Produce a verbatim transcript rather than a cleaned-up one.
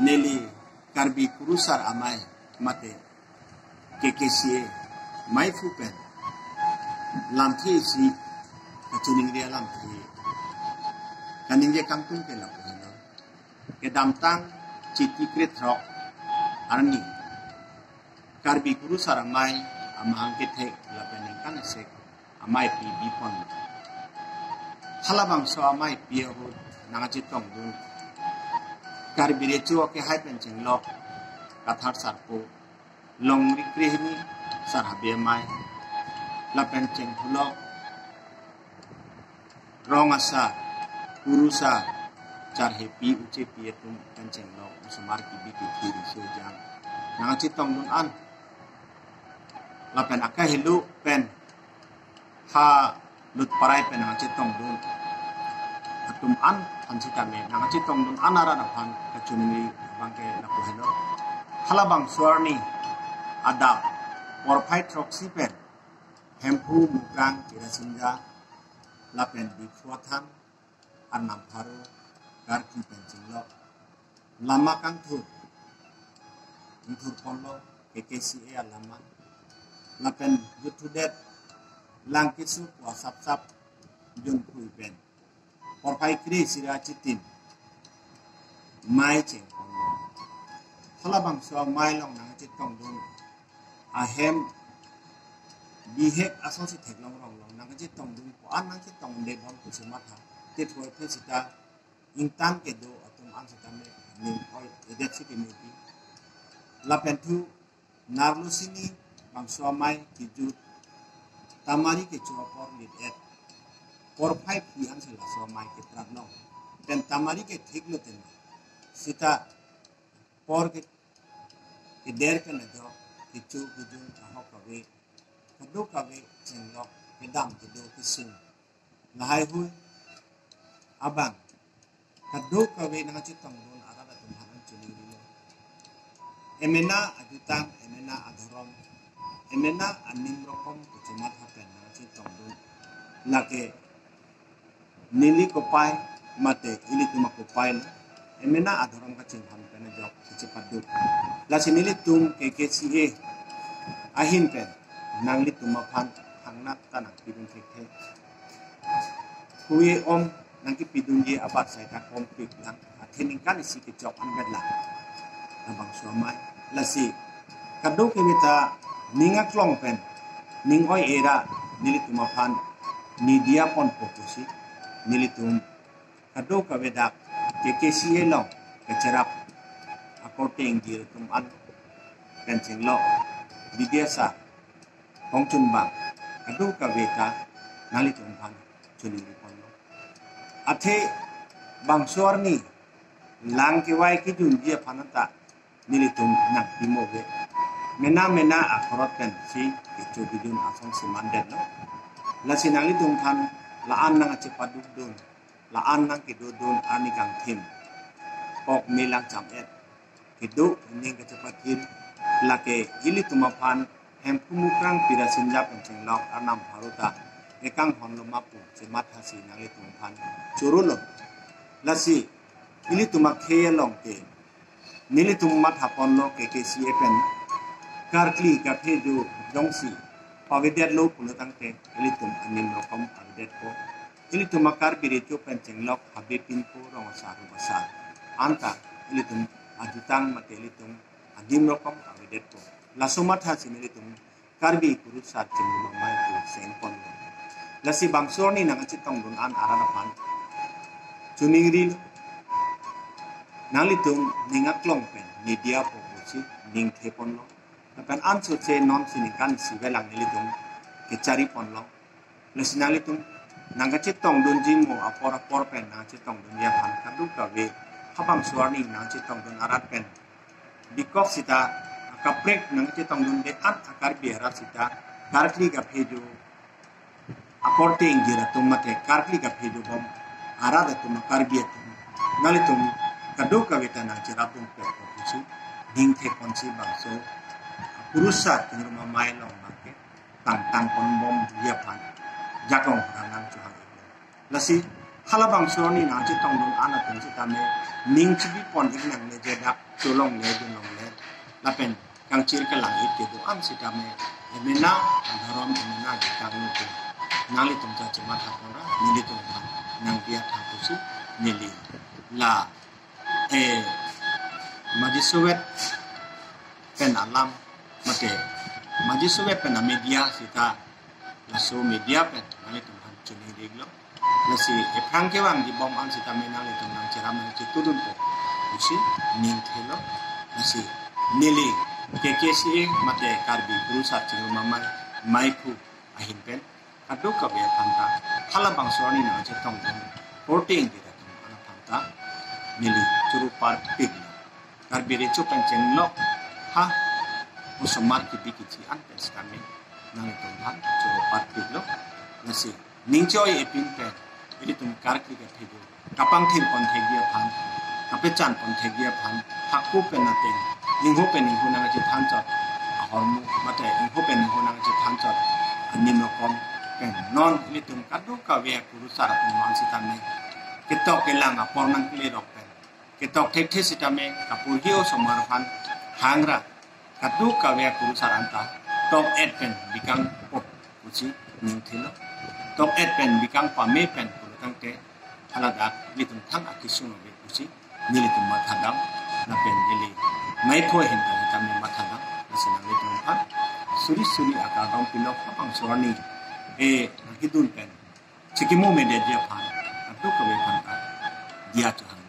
Neli Karbi Kurusar Amei mate K K C A maiphu pen lamthe isi kachiningri alamthe kaningje kangtung ke lapu helo. Kedamtang Chiti krethrok arni Karbi Kurusar Amei amahang kethek lapen ningkan esek ameipi bipon. Halabangso ameipi ahut nangchetongdun Karbi Recho kehai pen chenglok Kathar Sarpo, Longri Krehini Sar Habe Amei, lapen chengthulok Rong Asar, Kurusar, Charhepi, Uchepi atum pen chenglok osomar kibi kithi riso jang nangchetongdun an. Lapen akahelo pen ha Lutparai pen nangchetongdun atum an aphan sitame nangchetongdun an arat aphan kachiningri abangke lapu helo. Halabangso arni adap porphai throksi pen Hemphu, Mukrang, Pirasinja lapen Diphu athan, Arnam Pharo, Karkli pen chenglok lama kangthur ingthurponlo, K K C A alama, lapen juthudet lang keso pu asapsap junkhui pen porphai kre-isi ra chitin mei chengponlo. Halabangso amei along nangchetongdun ahem bihek asonsi theklong ronglong nangchetongdun pu an nangchetongde bom pusi matha. Te thoi phe sita ingtan kedo atum an sitame ning oi edet si kemepi. Lapen thu narlo sini bangso amei kijut Tamari kecho apor lit et porphai phli ansi laso amei keprat long. Pen Tamari kethiklo tema sita por ke keder pen ajok kecho kejun ahok kave, kadokave chenglok kedam kedo kesung lahai hui abang kadokave nangchetongdun arat atum aphan chiningrilo. Emena ajutang, emena adhorom, emena anim rokom kechematha pen nangchetongdun. Lake neli kopai mate ilitum akopai lo, emena adhorom kachinghon pen ajok kechepaduk. Lasi nelitum K K C A ahin pen nanglitum aphan hangnat ta nangpidun thekthe. Khuye om nangkepidunji abat sai ta kompik lang. Athe ningkan isi kechok anvet lang. Labangso amei. Lasi kadokave ta ning aklong pen ning oi-e ra nelitum aphan media ponpo pusi nelitum kadokave dak K K C A along kecherap akorte ingjir atum an pen chenglok Bidya Sar, Kongchunbang, kadokave ta nanglitum aphan chiningriponlo. Athe bangso arni lang kevai kejunji aphan ta nelitum nangpimo ave. Mena mena akhorot pensi kecho kejun asonsi mandetlo. Lasi nanglitum aphan la-an nangchepadukdun, la-an nangkedodun arni kangthim kok melang cham-et kedo ning kachepathir, lake ilitum aphan Hemphu, Mukrang, Pirasinja pen chenglok Arnam Pharo ta ekanghonlo ma pu chemathasi nanglitum aphan chorolo. Lasi ilitum akhei along ke nelitum mathaponlo K K C A pen karkli kaphejo jongsi pavedetlo pulo tangte ilitum anim rokom avedetpo. Ilitum a-Karbi Recho pen chenglok Habe Pinpo, Rong Asar, Rup Asar anta ilitum ajutang mate ilitum anim rokom avedetpo. Laso mathasi nelitum Karbi Kurusar Chingrum Amei pu sengponlo. Lasi bangso arni nangchetongdun an arat aphan chiningrilo. Nanglitum ning aklong pen media po pusi ning theponlo. Lapen ansose nonsi ningkan isi velang nelitum kechariponlo. Lasi nanglitum nangkachetongdunji mo apor apor pen nangchetongdunji aphan kadokave habangso arni nangchetongdun arat pen bikok sita akaprek nangchetongdunde an a-Karbi arat sita karkli kaphejo akorte ingjir atum mate karkli kaphejo bom arat atum a-Karbi atum nanglitum kadokave ta nangcherapdun pekpo pusi ning theponsi bangso Kurusar Chingrum Amei along abangke tangtang ponbomji aphan jakong rangnang chohang-iklo. Lasi halabangso arni nangchetongdun an atum sitame ning chibi pon ik nangne je dak cholongle dunlongle lapen kangchir kelang ik kedo-an sitame emena adhorom emena agitak nelitum nanglitum ta chematha ponra nelitum aphan nangdiya tha pusi neli la eh Maji Soviet pen alam mate Maji Soviet pen amedia sita laso media pen nanglitum aphan choningri iklo. Lasi ephrang kevang kibom an sitame nanglitum nangcheram nangchetudunpo pusi ning thelo. Lasi neli K K C A mate Karbi Kurusar Chingrum Amei Meiphu ahin pen kadokave aphan ta halabangso arni nangchetongdun korte ingjir atum aphan ta neli choro parpik Karbi Recho pen chenglok ha osomar kibi kichi an pen sitame nanglitum aphan choro parpiklo. Lasi ning choi epin pen ilitum karkli kethe do kapangthir pon thekji aphan, kapechan pon thekji aphan, hako pen ateng, ingho pen ingho nangchethan chot ahormu mate ingho pen ingho nangchethan chot anim rokom pen non ilitum kadokave akurusar atum aphan sitame ketok kelang apor nangkle rok pen ketok thekthe sitame kapurhi osomar aphan hangra kadokave akurusar anta tok et pen bikang pop pusi ning thelo. Tok et pen bikang pame pen pulotangte haladak ilitum thang akisung ave pusi nelitum mathadam lapen neli Meiphu ahin ta sitame mathadam. Lasi nanglitum aphan suri suri akardom pilo, kapangso arni eh nangkedun pen chikimo medetji aphan kadokave aphan ta diya chohang.